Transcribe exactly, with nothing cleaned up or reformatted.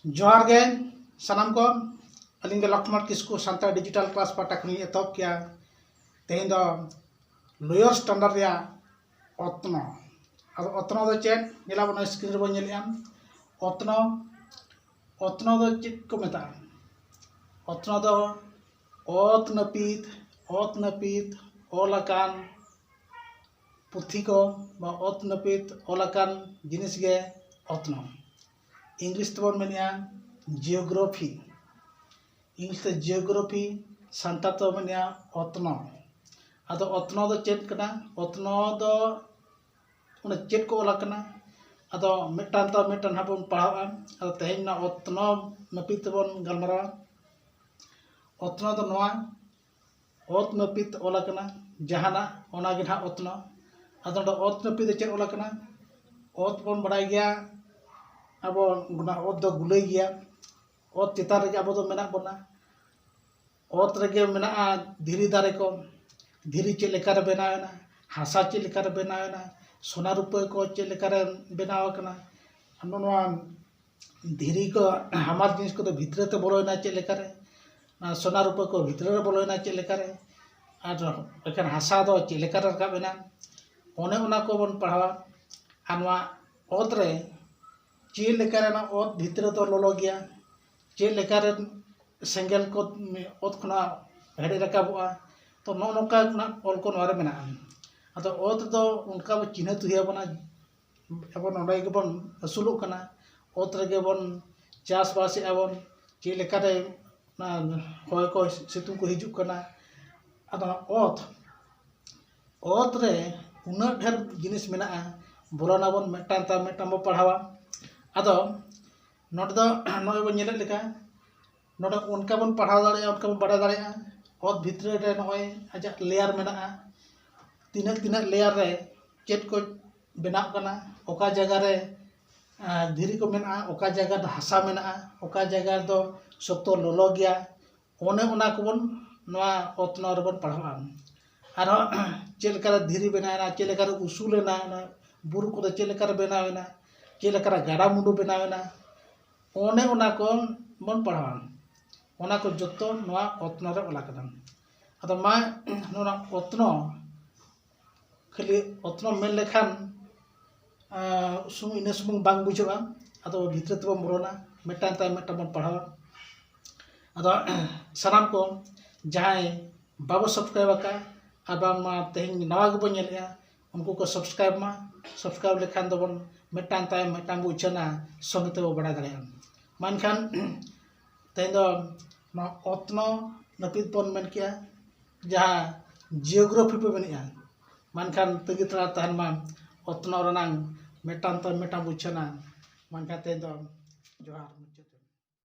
ᱡᱚᱦᱟᱨ ᱜᱮ ᱥᱟᱱᱟᱢ ᱠᱚ᱾ ᱟᱹᱞᱤᱧ ᱫᱚ ᱞᱚᱠᱷᱢᱚᱬ ᱠᱤᱥᱠᱩ, ᱥᱟᱱᱛᱟᱲ ᱰᱤᱡᱤᱴᱟᱞ ᱠᱞᱟᱥ ᱯᱟᱦᱴᱟ ᱠᱷᱚᱱ ᱞᱤᱧ ᱮᱛᱚᱦᱚᱵ ᱠᱮᱜᱼᱟ᱾ ᱛᱮᱦᱮᱧ ᱫᱚ ᱞᱳᱭᱟᱨ ᱥᱴᱟᱱᱰᱟᱨᱰ ᱨᱮᱭᱟᱜ ᱚᱛᱱᱚ᱾ ᱟᱫᱚ ᱚᱛᱱᱚ ᱫᱚ ᱪᱮᱫ? ᱧᱮᱞᱟᱵᱚᱱ, ᱱᱚᱣᱟ ᱥᱠᱨᱤᱱ ᱨᱮᱵᱚᱱ ᱧᱮᱞᱮᱜᱼᱟ᱾ ᱚᱛᱱᱚ, ᱚᱛᱱᱚ ᱫᱚ ᱪᱮᱫ ᱠᱚ ᱢᱮᱛᱟᱜᱼᱟ? ᱚᱛᱱᱚ ᱫᱚ ᱚᱛ ᱱᱟᱹᱯᱤᱛ, ᱚᱛ ᱱᱟᱹᱯᱤᱛ ᱚᱞ ᱟᱠᱟᱱ ᱯᱩᱛᱷᱤ ᱠᱚ ᱵᱟ ᱚᱛ ᱱᱟᱹᱯᱤᱛ ᱚᱞ ᱟᱠᱟᱱ ᱡᱤᱱᱤᱥ ᱜᱮ ᱚᱛᱱᱚ᱾ ᱤᱝᱞᱤᱥ ᱛᱮᱵᱚᱱ ᱢᱮᱱᱮᱜᱼᱟ ᱡᱤᱭᱳᱜᱨᱟᱯᱷᱤ, ᱤᱝᱞᱤᱥ ᱛᱮ ᱡᱤᱭᱳᱜᱨᱟᱯᱷᱤ, ᱥᱟᱱᱛᱟᱲ ᱛᱮᱵᱚᱱ ᱢᱮᱱᱮᱜᱼᱟ ᱚᱛᱱᱚ᱾ ᱟᱫᱚ ᱚᱛᱱᱚ ᱫᱚ ᱪᱮᱫ ᱠᱟᱱᱟ? ᱚᱛᱱᱚ ᱫᱚ ᱚᱱᱟ ᱪᱮᱫ ᱠᱚ ᱚᱞ ᱟᱠᱟᱱᱟ, ᱟᱫᱚ ᱢᱤᱫᱴᱟᱝ ᱛᱟᱭᱚᱢ ᱢᱤᱫᱴᱟᱝ ᱦᱟᱸᱜ ᱵᱚᱱ ᱯᱟᱲᱦᱟᱣᱟ᱾ ᱟᱫᱚ ᱛᱮᱦᱮᱧ ᱚᱱᱟ ᱚᱛᱱᱚ ᱱᱟᱹᱯᱤᱛ ᱛᱮᱵᱚᱱ ᱜᱟᱞᱢᱟᱨᱟᱣᱟ᱾ ᱚᱛᱱᱚ ᱫᱚ ᱱᱚᱣᱟ, ᱚᱛ ᱱᱟᱹᱯᱤᱛ ᱚᱞ ᱟᱠᱟᱱᱟ ᱡᱟᱦᱟᱱᱟᱜ, ᱚᱱᱟᱜᱮ ᱱᱟᱦᱟᱜ ᱚᱛᱱᱚ᱾ ᱟᱫᱚ ᱱᱚᱰᱮ ᱚᱛ ᱱᱟᱹᱯᱤᱛ ᱫᱚ ᱪᱮᱫ ᱚᱞ ᱟᱠᱟᱱᱟ? ᱚᱛ ᱵᱚᱱ ᱵᱟᱲᱟᱭ ᱜᱮᱭᱟ ᱟᱵᱚ, ᱚᱱᱟ ᱚᱛ ᱫᱚ ᱜᱩᱞᱟᱹᱭ ᱜᱮᱭᱟ᱾ ᱚᱛ ᱪᱮᱛᱟᱱ ᱨᱮᱜᱮ ᱟᱵᱚ ᱫᱚ ᱢᱮᱱᱟᱜ ᱵᱚᱱᱟ᱾ ᱚᱛ ᱨᱮᱜᱮ ᱢᱮᱱᱟᱜᱼᱟ ᱫᱷᱤᱨᱤ ᱫᱟᱨᱮ ᱠᱚ᱾ ᱫᱷᱤᱨᱤ ᱪᱮᱫ ᱞᱮᱠᱟᱨᱮ ᱵᱮᱱᱟᱣ ᱮᱱᱟ, ᱦᱟᱥᱟ ᱪᱮᱫ ᱞᱮᱠᱟᱨᱮ ᱵᱮᱱᱟᱣ ᱮᱱᱟ, ᱥᱚᱱᱟ ᱨᱩᱯᱟᱹ ᱠᱚ ᱪᱮᱫ ᱞᱮᱠᱟᱨᱮ ᱵᱮᱱᱟᱣ ᱟᱠᱟᱱᱟ, ᱱᱚᱣᱟ ᱫᱷᱤᱨᱤ ᱠᱚ, ᱦᱟᱢᱟᱞ ᱡᱤᱱᱤᱥ ᱠᱚᱫᱚ ᱵᱷᱤᱛᱨᱤ ᱛᱮ ᱵᱚᱞᱚᱭᱮᱱᱟ ᱪᱮᱫ ᱞᱮᱠᱟᱨᱮ, ᱚᱱᱟ ᱥᱚᱱᱟ ᱨᱩᱯᱟᱹ ᱠᱚ ᱵᱷᱤᱛᱨᱤ ᱨᱮ ᱵᱚᱞᱚᱭᱮᱱᱟ ᱪᱮᱫ ᱞᱮᱠᱟᱨᱮ, ᱟᱨ ᱮᱠᱷᱟᱱ ᱦᱟᱥᱟ ᱫᱚ ᱪᱮᱫ ᱞᱮᱠᱟᱨᱮ ᱨᱟᱠᱟᱵ ᱮᱱᱟ, ᱚᱱᱮ ᱚᱱᱟ ᱠᱚᱵᱚᱱ ᱯᱟᱲᱦᱟᱣᱟ᱾ ᱟᱨ ᱱᱚᱣᱟ ᱚᱛ ᱨᱮ ᱪᱮᱫ ᱞᱮᱠᱟᱨᱮ ᱚᱱᱟ ᱚᱛ ᱵᱷᱤᱛᱨᱤ ᱫᱚ ᱞᱚᱞᱚ ᱜᱮᱭᱟ, ᱪᱮᱫ ᱞᱮᱠᱟᱨᱮ ᱥᱮᱸᱜᱮᱞ ᱠᱚ ᱚᱛ ᱠᱷᱚᱱᱟᱜ ᱦᱮᱰᱮᱡ ᱨᱟᱠᱟᱵᱚᱜᱼᱟ, ᱛᱚ ᱱᱚᱜᱼᱚ ᱱᱚᱝᱠᱟ ᱨᱮᱱᱟᱜ ᱚᱞ ᱠᱚ ᱱᱚᱣᱟ ᱨᱮ ᱢᱮᱱᱟᱜᱼᱟ᱾ ᱟᱫᱚ ᱚᱛ ᱫᱚ ᱚᱱᱠᱟ ᱵᱚ ᱪᱤᱱᱦᱟᱹ ᱛᱩᱦᱤᱭᱟᱵᱚᱱᱟ, ᱟᱵᱚ ᱱᱚᱰᱮ ᱜᱮᱵᱚᱱ ᱟᱹᱥᱩᱞᱚᱜ ᱠᱟᱱᱟ, ᱚᱛ ᱨᱮᱜᱮ ᱵᱚᱱ ᱪᱟᱥᱵᱟᱥᱮᱜᱼᱟ ᱵᱚᱱ, ᱪᱮᱫ ᱞᱮᱠᱟᱨᱮ ᱚᱱᱟ ᱦᱚᱭ ᱠᱚ ᱥᱤᱛᱩᱝ ᱠᱚ ᱦᱤᱡᱩᱜ ᱠᱟᱱᱟ᱾ ᱟᱫᱚ ᱚᱛ, ᱚᱛ ᱨᱮ ᱩᱱᱟᱹᱜ ᱰᱷᱮᱨ ᱡᱤᱱᱤᱥ ᱢᱮᱱᱟᱜᱼᱟ, ᱵᱚᱞᱚᱱᱟᱵᱚᱱ ᱢᱤᱫᱴᱟᱝ ᱛᱟᱭᱚᱢ ᱢᱤᱫᱴᱟᱝ ᱵᱚ ᱯᱟᱲᱦᱟᱣᱟ᱾ ᱟᱫᱚ ᱱᱚᱰᱮ ᱫᱚ ᱱᱚᱜᱼᱚᱭ ᱵᱚᱱ ᱧᱮᱞᱮᱫ ᱞᱮᱠᱟ, ᱱᱚᱰᱮ ᱚᱱᱠᱟ ᱵᱚᱱ ᱯᱟᱲᱦᱟᱣ ᱫᱟᱲᱮᱭᱟᱜᱼᱟ, ᱚᱱᱠᱟ ᱵᱚᱱ ᱵᱟᱲᱟᱭ ᱫᱟᱲᱮᱭᱟᱜᱼᱟ᱾ ᱚᱛ ᱵᱷᱤᱛᱨᱤ ᱨᱮ ᱱᱚᱜᱼᱚᱭ ᱟᱡᱟᱜ ᱞᱮᱭᱟᱨ ᱢᱮᱱᱟᱜᱼᱟ, ᱛᱤᱱᱟᱹᱜ ᱛᱤᱱᱟᱹᱜ ᱞᱮᱭᱟᱨ ᱨᱮ ᱪᱮᱫ ᱠᱚ ᱵᱮᱱᱟᱜ ᱠᱟᱱᱟ, ᱚᱠᱟ ᱡᱟᱭᱜᱟ ᱨᱮ ᱟᱨ ᱫᱷᱤᱨᱤ ᱠᱚ ᱢᱮᱱᱟᱜᱼᱟ, ᱚᱠᱟ ᱡᱟᱭᱜᱟ ᱨᱮᱫᱚ ᱦᱟᱥᱟ ᱢᱮᱱᱟᱜᱼᱟ, ᱚᱠᱟ ᱡᱟᱭᱜᱟ ᱨᱮᱫᱚ ᱥᱚᱠᱛᱚ ᱞᱚᱞᱚ ᱜᱮᱭᱟ, ᱚᱱᱮ ᱚᱱᱟ ᱠᱚᱵᱚᱱ ᱱᱚᱣᱟ ᱚᱛᱱᱚ ᱨᱮᱵᱚᱱ ᱯᱟᱲᱦᱟᱜᱼᱟ᱾ ᱟᱨᱦᱚᱸ ᱪᱮᱫ ᱞᱮᱠᱟᱨᱮ ᱫᱷᱤᱨᱤ ᱵᱮᱱᱟᱣ ᱮᱱᱟ, ᱪᱮᱫ ᱞᱮᱠᱟᱨᱮ ᱩᱥᱩᱞ ᱮᱱᱟ, ᱚᱱᱟ ᱵᱩᱨᱩ ᱠᱚᱫᱚ ᱪᱮᱫ ᱞᱮᱠᱟᱨᱮ ᱵᱮᱱᱟᱣ ᱮᱱᱟ, ᱪᱮᱫ ᱞᱮᱠᱟᱨᱮ ᱜᱟᱰᱟᱼᱢᱩᱰᱩ ᱵᱮᱱᱟᱣ ᱮᱱᱟ, ᱚᱱᱮ ᱚᱱᱟ ᱠᱚ ᱵᱚᱱ ᱯᱟᱲᱦᱟᱣᱟ᱾ ᱚᱱᱟ ᱠᱚ ᱡᱚᱛᱚ ᱱᱚᱣᱟ ᱚᱛᱱᱚ ᱨᱮ ᱚᱞ ᱟᱠᱟᱱᱟ᱾ ᱟᱫᱚ ᱢᱟ ᱱᱚᱣᱟ ᱚᱛᱱᱚ ᱠᱷᱟᱹᱞᱤ ᱚᱛᱱᱚ ᱢᱮᱱ ᱞᱮᱠᱷᱟᱱ ᱥᱩᱢᱩᱝ, ᱤᱱᱟᱹ ᱥᱩᱢᱩᱝ ᱵᱟᱝ ᱵᱩᱡᱷᱟᱹᱜᱼᱟ᱾ ᱟᱫᱚ ᱵᱷᱤᱛᱨᱤ ᱛᱮᱵᱚᱱ ᱵᱚᱞᱚᱱᱟ, ᱢᱤᱫᱴᱟᱝ ᱛᱟᱭᱚᱢ ᱢᱤᱫᱴᱟᱝ ᱵᱚᱱ ᱯᱟᱲᱦᱟᱣᱟ᱾ ᱟᱫᱚ ᱥᱟᱱᱟᱢ ᱠᱚ ᱡᱟᱦᱟᱸᱭ ᱵᱟᱵᱚ subscribe ᱟᱠᱟᱫ ᱟᱨ ᱵᱟᱝᱢᱟ ᱛᱮᱦᱮᱧ ᱱᱟᱣᱟ ᱜᱮᱵᱚᱱ ᱧᱮᱞᱮᱫᱼᱟ, ᱩᱱᱠᱩ ᱠᱚ subscribe ᱢᱟ᱾ Subscribe ᱞᱮᱠᱷᱟᱱ ᱫᱚᱵᱚᱱ ᱢᱤᱫᱴᱟᱝ ᱛᱟᱭᱚᱢ ᱢᱤᱫᱴᱟᱝ ᱵᱚ ᱩᱪᱷᱟᱹᱱᱟ, ᱥᱚᱸᱜᱮ ᱛᱮᱵᱚ ᱵᱟᱲᱟᱭ ᱫᱟᱲᱮᱭᱟᱜᱼᱟ᱾ ᱢᱮᱱᱠᱷᱟᱱ ᱛᱮᱦᱮᱧ ᱫᱚ ᱱᱚᱣᱟ ᱚᱛᱱᱚ ᱱᱟᱹᱯᱤᱛ ᱵᱚᱱ ᱢᱮᱱ ᱠᱮᱜᱼᱟ, ᱡᱟᱦᱟᱸ geography ᱵᱚ ᱢᱮᱱᱮᱜᱼᱟ᱾ ᱢᱮᱱᱠᱷᱟᱱ ᱛᱟᱺᱜᱤ ᱛᱟᱲᱟᱜ ᱛᱟᱦᱮᱱ ᱢᱟ ᱚᱛᱱᱚ ᱨᱮᱱᱟᱝ ᱢᱤᱫᱴᱟᱝ ᱛᱟᱭᱚᱢ ᱢᱤᱫᱴᱟᱝ ᱵᱚ ᱩᱪᱷᱟᱹᱱᱟ᱾ ᱢᱮᱱᱠᱷᱟᱱ ᱛᱮᱦᱮᱧ ᱫᱚ ᱡᱚᱦᱟᱨ᱾